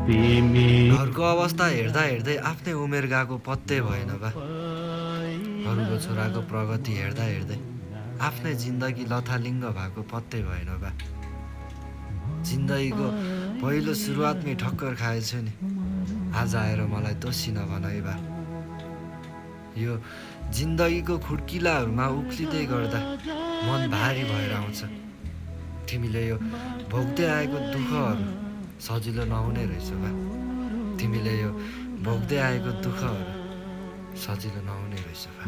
घरको अवस्था हेर्दा हेर्दै आफ्नै उमेर गएको पत्तै भएन बा। अरूको छोराको प्रगति हेर्दा हेर्दै आफ्नै जिन्दगी लथालिङ्ग भएको पत्तै भएन बा। जिन्दगीको पहिलो सुरुवातमै ठक्कर खाएछु नि, आज आएर मलाई दोषी नभन है बा। यो जिन्दगीको खुड्किलाहरूमा उक्लिँदै गर्दा मन भारी भएर आउँछ। तिमीले यो भोग्दै आएको दुःखहरू सजिलो नहुने रहेछ बा। तिमीले यो भोग्दै आएको दुःखहरू सजिलो नहुने रहेछ बा।